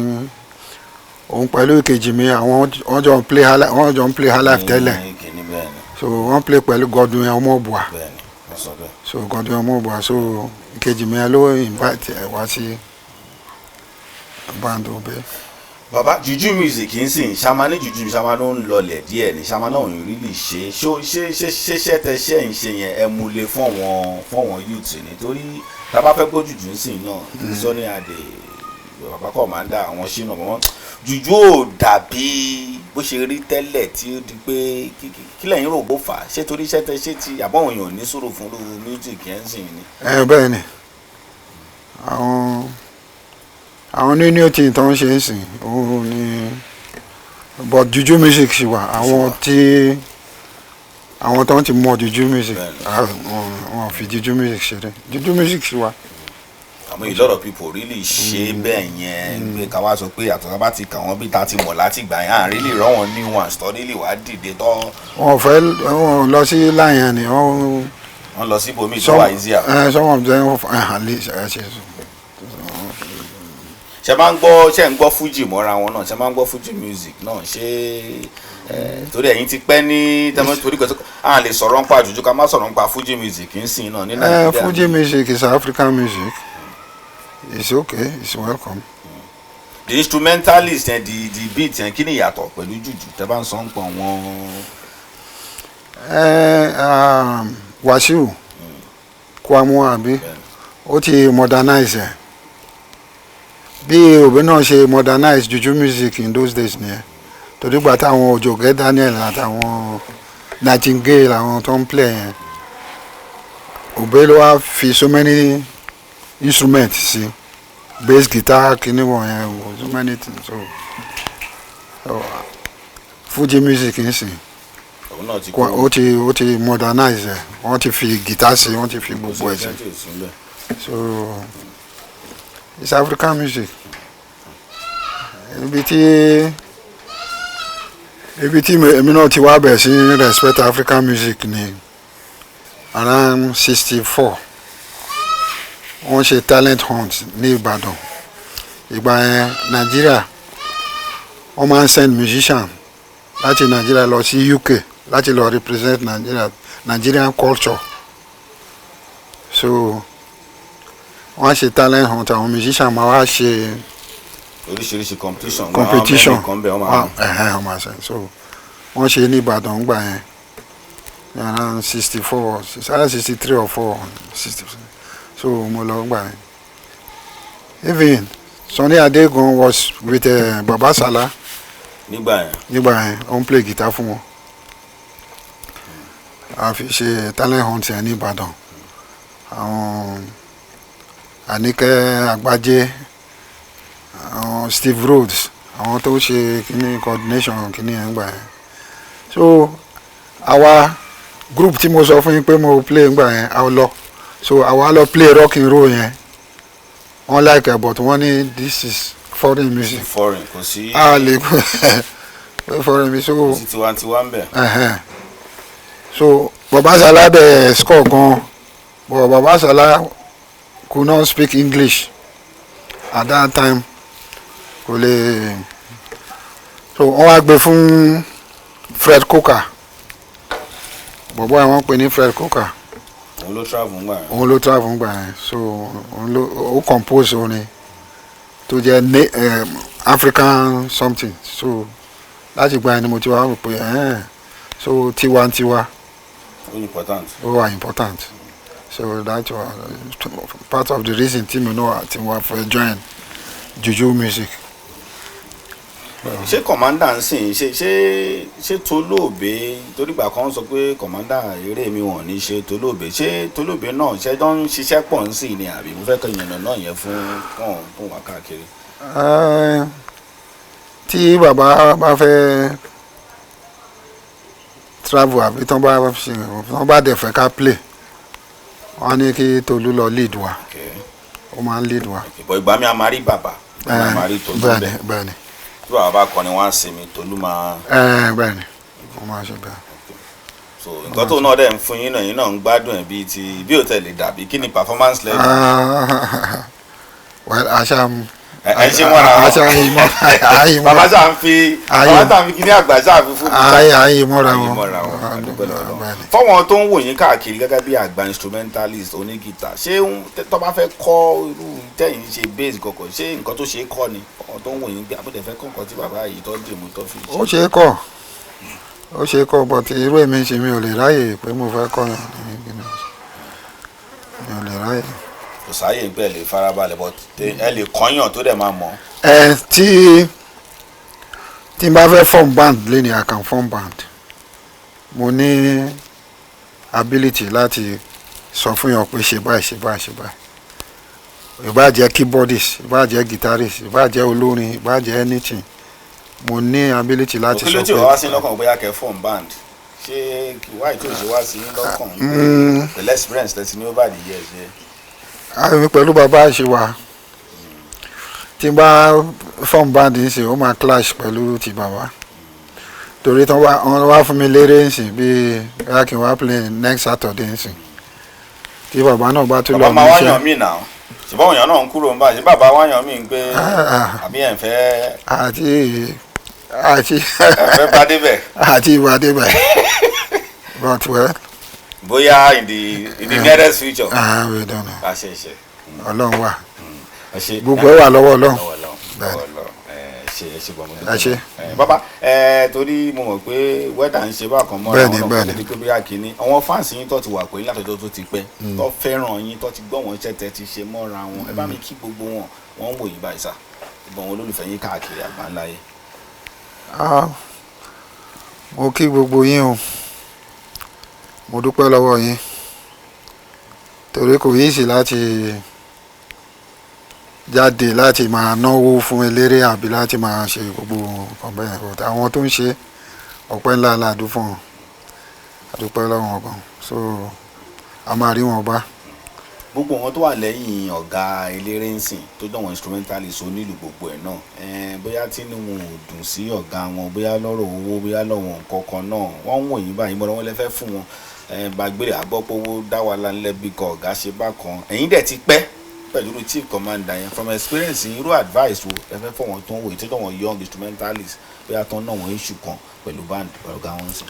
òun pẹ̀lú ìkejì mi, àwọn wọ́n jọ ń play highlife, wọ́n jọ ń play highlife tẹ́lẹ̀. Ní kíní, bẹ́ẹ̀ ni. So wọ́n play pẹ̀lú Godwin Ọmọbùà. Bẹ́ẹ̀ ni, wọ́n sọ bẹ́ẹ̀. So Godwin Ọmọbùà, so ìkejì mi yẹn ló invite ẹ̀ wá sí band Obey. Bàbá, juju music ń sìn, ṣàmà ní juju, ṣàmà ló ń lọlẹ̀ díẹ̀ ní ṣàmà náà ò ní really ṣe ṣó ṣe tẹ ṣe ń ṣe yẹn, ẹ mú lé fún àwọn youth, nítorí tá a bá fẹ́ gbọ́ juju ń sìn náà, Sunny Adé, bàbá Commander, àwọn ṣínà wọn, juju ò dàbí bó ṣe rí tẹ́lẹ̀ tí ó di pé kí lẹ́yìn rò bó fà á? Ṣé torí ṣẹ́ tẹ ṣé ti àbọ̀wọ̀n èèyàn ò ní sùúrù fún irú music yẹn ń sìn ni? Ẹ bẹ́ẹ̀ ni, àwọn new new thing tó ń ṣe ń sìn òun ni, but juju music ṣì wà, àwọn tí Àwọn tó ń ti mọ juju music, Bẹ́ẹ̀ni. ah, wọn fi juju music ṣeré. Juju music ṣì wà. Àmọ́ a lot of people really ṣe bẹ́ẹ̀ yẹn pé ká wá sọ pé àtọ̀tà bá ti kà wọ́n bí ta ti mọ̀ láti gbà yẹn, à ń really rọ́ wọn new ones tó really wá dìde tó. Wọn fẹ́ wọn lọ sí line yẹn ni wọ́n. Wọ́n lọ sí ibòmíì tó wà easier. Some of them at least ṣe. Ṣe máa ń gbọ́, ṣe ń gbọ́ fuji mọ́ra wọn náà? Ṣe máa ń gbọ́ fuji music náà? Ṣé torí ẹ̀yin ti pẹ́ ní tẹ́mọ́, torí kò à lè sọ̀rọ̀ nípa jùjú ká má sọ̀rọ̀ nípa fuji music ń sìn náà ní Nàìjíríà. Fuji music is African music. It's okay, it's welcome. The instrumentalist yẹn, the beat yẹn, kí ni ìyàtọ̀ pẹ̀lú jùjú tẹ́ bá ń sọ ń pọ̀ wọn? Wasiu Kwamu àbí ó ti modernize ẹ bí Obey náà ṣe modernize juju music in those days nìyẹn, torí gbà táwọn Òjògẹ́ Daniel àtàwọn Nightingale, àwọn tó ń play yẹn, Obey ló wá fi so many instruments sí, bass guitar, kìíní wọ̀nyẹn, so many things. So Fuji music ń sìn Òun náà ti ó ti modernize ẹ, wọ́n ti fi guitar sí, wọ́n ti fi gbogbo ẹ̀ sí. So it's African music. Ibi tí èmi náà ti wá bẹ̀rẹ̀ sí respect African music ni around 64, wọ́n ṣe talent hunt ní Ìbàdàn. Ìgbà yẹn, Nàìjíríà, wọ́n máa ń send musician láti Nàìjíríà lọ sí UK láti lọ represent Nigeria, Nigerian culture. So wọ́n á ṣe talent hunt, àwọn musician máa wá ṣe Oríṣiríṣi competition. Competition. Àwọn mẹ́rin kan bẹ̀ wọ́n máa Ẹ̀hẹ́n, wọ́n máa ṣe. So wọ́n ṣe ní Ìbàdàn gbà yẹn ní around 64, 63 or 4, 60. So mo lọ gbà yẹn. Even Sunny Ade gan was with Baba Sala Nígbà yẹn. nígbà yẹn. Ó ń play guitar fún wọn. A fi ṣe talent hunt yẹn ní Ìbàdàn. Àwọn Àníkẹ́ Àgbájé, àwọn Steve Rhodes, àwọn tó ṣe kíní coordination kíní yẹn gbà yẹn. So àwa group tí mo sọ fún yín pé mo play ngbà yẹn, a lọ. So àwa lọ play rock and roll yẹn, wọ́n like it, but wọ́n ní this is foreign music. Foreign, kò sí. A lè pé foreign music, so Kò sí tiwantiwa ń bẹ̀. Ẹ̀hẹ́n. So Baba Sala dẹ̀ score gan, but Baba Sala could not speak English at that time, kò lè. So wọ́n wá gbé fún Fred Coker, bọ̀bọ́ àwọn pè ní Fred Coker. Òun ló travel ńgbà yẹn. Òun ló travel ngbà yẹn. So òun ló ó compose orin tó jẹ́ African something. So láti gba ẹni mo ti wá rò pé so tiwantiwa Ó important. Ó wà important. So that was part of the reason tí mi náà ti wá fẹ́ join juju music. Ṣé commander ń sìn ṣe Tolóòbé? Torí ìgbà kan sọ pé commander eré mi wọ̀n ní ṣe Tolóòbé. Ṣé Tolóòbé náà ṣe jọ ń ṣiṣẹ́ pọ̀ ń sìn ni, àbí mo fẹ́ kọ́ ìyànnà náà yẹn fún fún fún wa káàkiri? Tí bàbá bá fẹ́ travel àbí tán bá ṣe, tán bá dẹ̀ fẹ́ ká play, wọ́n á ní kí Tolú lọ lead wa. Ó máa ń lead wa. Okay. But ìgbà mi a máa rí bàbá, a máa rí Tolú Bẹ́ẹ̀ni. bẹ́ẹ̀. Bẹ́ẹ̀ni. Tí bàbá bá kọrin, wọ́n á sinmi, Tolú máa Bẹ́ẹ̀ni, ó máa ṣe bẹ́ẹ̀. So nǹkan tó náà dẹ̀ ń fún yín náà, yín náà ń gbádùn ẹ̀ bíi ti bí ò tẹ̀ lè dàbí kí ni performance level? Ah, well, àṣà Ẹ ṣe mọ́ra wọn. Àṣà ìmọ̀ àyè Bàbá mọ́ra ṣáà ń fi Ayé. bàbá ṣáà ń fi kíní àgbà ṣáà fi fún àyè mọ́ra ayé wọn. mọ́ra wọn. Àdúgbò lọ́dọ̀ Bẹ́ẹ̀ni. fọ́wọ́n tó ń wò yín káàkiri gẹ́gẹ́ bí àgbà instrumentalist onígìtà, ṣé tó bá fẹ́ kọ́ irú tẹ̀yìn ṣe bass kọ̀kọ̀, ṣé nǹkan tó ṣe é kọ́ ni? Fọ́wọ́n tó ń wò yín pé àbúdẹ̀ fẹ́ kọ́ nǹkan tí bàbá yìí tó dì mú tó fi Ó ṣe é kọ́, ó ṣe é kọ́, but irú èmi ṣe, mi ò lè ráyè pé mo fẹ́ kọ́ yàn ní kíni, mi ò lè ráyè. Kò sáyè pé ẹ lè farabalẹ̀, but ẹ lè kọ́yàn tó dẹ̀ máa mọ̀. Ẹ tí n bá fẹ́ form band lẹ́ni, I can form band. Mo ní ability láti sọ fún yàn pé ṣe báyìí, ṣe báyìí, ṣe báyìí. Ìbá jẹ́ keyboardist, ìbá jẹ́ guitarist, ìbá jẹ́ olórin, ìbá jẹ́ anything, mo ní ability láti Òkè ló sọ tí pé ò wá sí lọ́kàn bóyá kẹ́ form band, Ṣé wáyé tí ò ṣe wá sí yín lọ́kàn pẹ̀lú experience tẹ́tí ní over the years yẹn? Àmì pẹ̀lú bàbá ṣe wà, tí n bá form band ń sìn, ó máa clash pẹ̀lú ti bàbá, torí tí wọ́n wá fún mi léré ń sìn, bíi bóyá kí n wá play next Saturday ń sìn, tí bàbá náà bá tún lọ Bàbá máa níṣẹ́. wáyàn mí náà, ṣùgbọ́n òyàn náà ń kúrò ń bá ṣe bàbá wáyàn mí ń pé àbí ẹ̀ ń fẹ́ Àti ẹ̀ ń fẹ́ bá débẹ̀. Àti ìwádìí bẹ́ẹ̀, but well. Bóyá in the nearest future. Ah, we don't know. Ká ṣe ṣe. Ọlọ́run wà. Ẹ ṣe. Gbogbo ẹ̀ wà lọ́wọ́ Ọlọ́run. Lọ́wọ́ Ọlọ́run. Bẹ́ẹ̀ni. Lọ́wọ́ Ọlọ́run. Ẹ ṣe, ẹ ṣe gbọmọ. Ẹ ṣé. Bàbá ẹ, torí mo mọ̀ pé wẹ́dà ń ṣe bákan mọ́ra Bẹ́ẹ̀ni, àwọn náà bẹ́ẹ̀ni. kò tó di pé bóyá kínní àwọn fans yín tó ti wà pé látọjọ́ tó ti pẹ́, tó fẹ́ràn yín, tó ti gbọ́ wọn iṣẹ́ tẹ́ ti ṣe mọ́ra wọn, ẹ bá mi kí gbogbo wọn. Wọ́n ń wò yín báyìí sà, gbogbo àwọn olólùfẹ́ yín káàkiri àgbáńlá yìí. Ah, mo kí gbogbo yín o. Mo dúpẹ́ lọ́wọ́ yín, torí kò easy láti jáde láti máa náwó fún eléré àbí láti máa ṣe gbogbo nǹkan bẹ́ẹ̀, but àwọn tó ń ṣe, ọpẹ́ ńlá la dún fún wọn. A dúpẹ́ lọ́wọ́ wọn gan, so a máa rí wọn bá. Gbogbo wọn tó wà lẹ́yìn ọ̀gá eléré ń sìn, tó jẹ́ wọn instrumentalist, onílù, gbogbo ẹ̀ náà, bóyá tínú wọn ò dùn sí ọ̀gá wọn, bóyá lọ́rọ̀ owó, bóyá lọ́wọ́ nǹkan kan náà, wọ́n ń wò yín báyìí, mọ́ra wọn lè fẹ́ fún wọn. Gbàgbére àgbọ́pọ̀ owó dá wa lálẹ́ bí kan ọ̀gá ṣe bá kan. Ẹ̀yin dẹ̀ ti pẹ́ pẹ̀lú irú chief commander yẹn. From experience yín, irú advice wo ẹ fẹ́ fún wọn tó ń wò yìí, tó jẹ́ wọn young instrumentalist, bóyá tó ń ná wọn issue kan pẹ̀lú band ọ̀gá wọn sìn?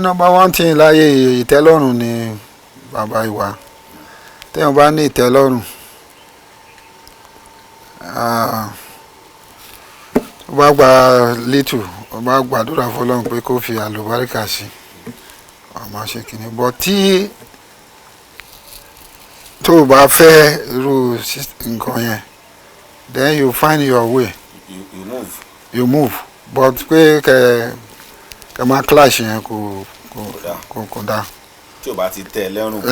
Number one thing láyé, ìtẹ́lọ́rùn ni bàbá ìwà. Téèyàn bá ní ìtẹ́lọ́rùn, ah, ó bá gba little, ó bá gbàdúrà fọ́lọ́run pé kó fi àlùbáríkà sí, ọmọ ṣe kìíní bọ́ tí tó o bá fẹ́ irú nǹkan yẹn, then you find your way. You move. You move, but pé kẹ kẹ máa clash yẹn, kò Kò dáa. Kò dáa. Tí o bá ti tẹ́ ẹ lẹ́rùn, kò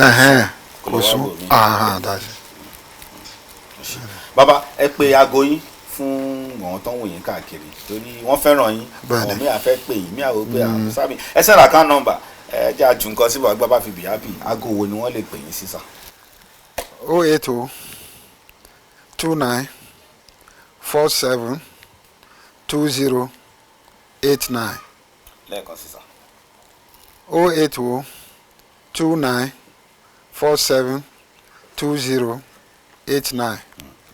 kò lọ wá sún bòmíì. Aha, that's it. Bàbá, ẹ pe aago yín fún àwọn tó ń wò yín káàkiri, torí wọ́n fẹ́ràn yín. Bẹ́ẹ̀ni. Àwọn míì àfẹ́ pè yín, míì àwọn pé àwọn sábì ẹ send account number, ẹ jẹ́ àjù nǹkan síbò àgbà bá fi bì happy. Aago wo ni wọ́n lè pè yín sí sà? 080 29 47 20 89. Lẹ́ẹ̀kan sí sà. 080 29 47 20 89.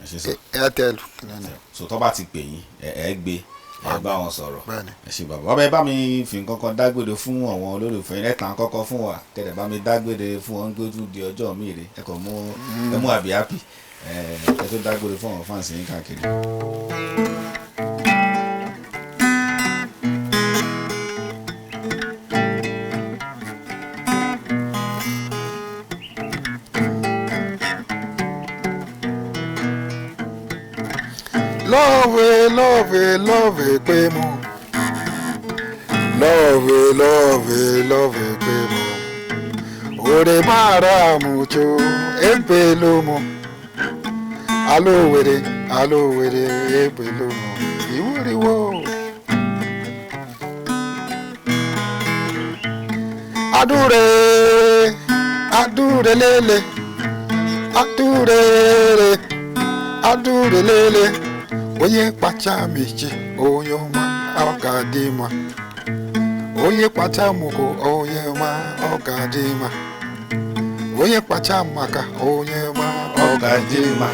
Ẹ ṣe sà. Airtel kìnìún. So tó bá ti pè yín, ẹ gbé, ẹ bá wọn sọ̀rọ̀. Bẹ́ẹ̀ni. Ẹ ṣe bàbá. Ọbẹ̀ bá mi fi nǹkan kan dágbére fún àwọn olólùfẹ́ yín, ẹ̀ta kọ́kọ́ fún wa, kẹ̀dẹ̀ bá mi dágbére fún wọn gbé tún di ọjọ́ mi rè. Ẹ kàn mú ẹ mú àbí happy, ẹ tó dágbére fún àwọn fans yín káàkiri. Love, love, love pé mo love, love, love pé mo òrè mara mucho èpè ló mo alówèrè alówèrè èpè ló mo ìwúriwó. Adúrè adúrè lélẹ̀, adúrè adúrè lélẹ̀, onye kpacha mechi onye ọma ọ ga-adị mma, onye kpacha mụgo onye ọma ọ ga-adị mma, onye kpacha maka onye ọma ọ ga-adị mma.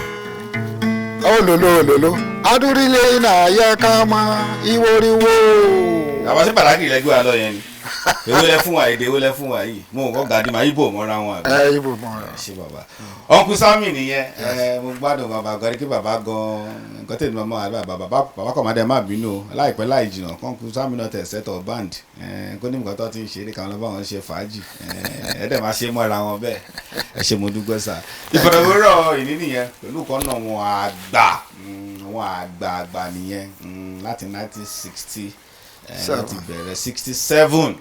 Ololo ololo adúrílé na ya kama iworiwo. Àbá sí pàtàkì ìlẹ́gbẹ́ wa lọ yẹn ni. Èwo lẹ fún wa? Èdè èwo lẹ fún wa yìí? Mo kọ́ gàdí màá ibo mọ́ra wọn àbí? Ẹ ibo mọ rẹ. Ẹ ṣé bàbá. Uncle Sammy nìyẹn. Ẹ mo gbádùn bàbá gan ni, kí bàbá gan nǹkan tèmi máa máa bàbá bàbá bàbá kọ̀ máa dẹ̀ má bínú o. Láìpẹ́ láì jìnnà, Uncle Sammy náà tẹ̀ set up band, ẹ kó ní nǹkan tó ti ń ṣeré káwọn lọ bá wọn ṣe fàájì, ẹ dẹ̀ máa ṣe mọ́ra wọn bẹ́ẹ̀. Ẹ ṣé, mo dúpẹ́ sà. Ìfọ̀rọ̀wérọ̀ ìní nìyẹn pẹ̀lú kan náà wọn àgbà, wọn àgbà àgbà nìyẹn, láti 1960 láti bẹ̀rẹ̀ 67.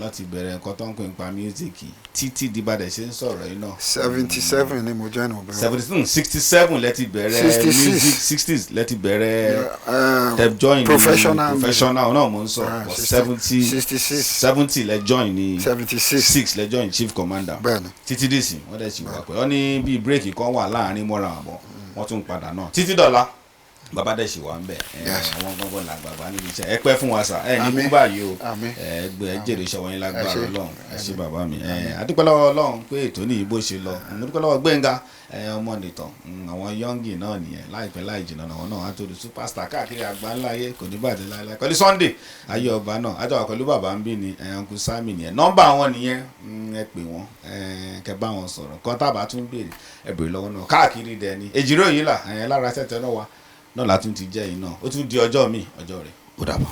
Láti bẹ̀rẹ̀ nǹkan tó ń pè nípa music títí di bàdẹ̀ ṣe ń sọ̀rọ̀ yìí náà. 77 ni mo join Obey. 70, 67 lẹ ti bẹ̀rẹ̀ 66. music, 60s lẹ ti bẹ̀rẹ̀ tẹ join ní Professional. Professional náà mo ń sọ, Ah, but 60, 70, 66. 70 lẹ join ní 76. six lẹ join Chief Commander. Bẹ́ẹ̀ni. Títí dìsìn wọ́n dẹ̀ sì wà pé wọ́n ní bíi break kan wà láàrin mọ́ra àbọ̀, wọ́n tún padà náà títí dọ̀la, bàbá dẹ̀ sì wà ń bẹ̀. Yes. Àwọn gbọ́ngàn làgbàgbà níbi iṣẹ́. Ẹ pẹ́ fún wa sà, ẹ ní Àmín. kú báyìí o. Àmín. Ẹ gbé ẹ jèrè iṣẹ́ wọn yín lágbára Ẹ ṣé. Ọlọ́run. Ẹ ṣé bàbá mi. Ẹ adúpẹ́ lọ́wọ́ Ọlọ́run pé ètò ní ìbò ṣe lọ. Mo dúpẹ́ lọ́wọ́ Gbẹ́ngà ọmọ nìtàn, àwọn yọ́ngì náà nìyẹn. Láìpẹ́ láì jìnnà àwọn náà á tó di superstar káàkiri àgbáńlá ayé. Kò ní bàjẹ́ láìláì pẹ̀lú Sunday ayé ọba náà àjọ wà pẹ̀lú bàbá ń bí ni Uncle Sammy nìyẹn. Nọ́mbà wọn nìyẹn. Ẹ pè wọ́n, kẹ bá wọn sọ̀rọ̀ kan tábà tún béèrè, ẹ béèrè lọ́wọ́ náà káàkiri dẹ̀ ni èjìrò yìí là lára tẹ̀tẹ̀ náà wa náà látún ti jẹ́ yìí náà. Ó tún di ọjọ́ mi, ọjọ́ rẹ̀. Ó dàbọ̀.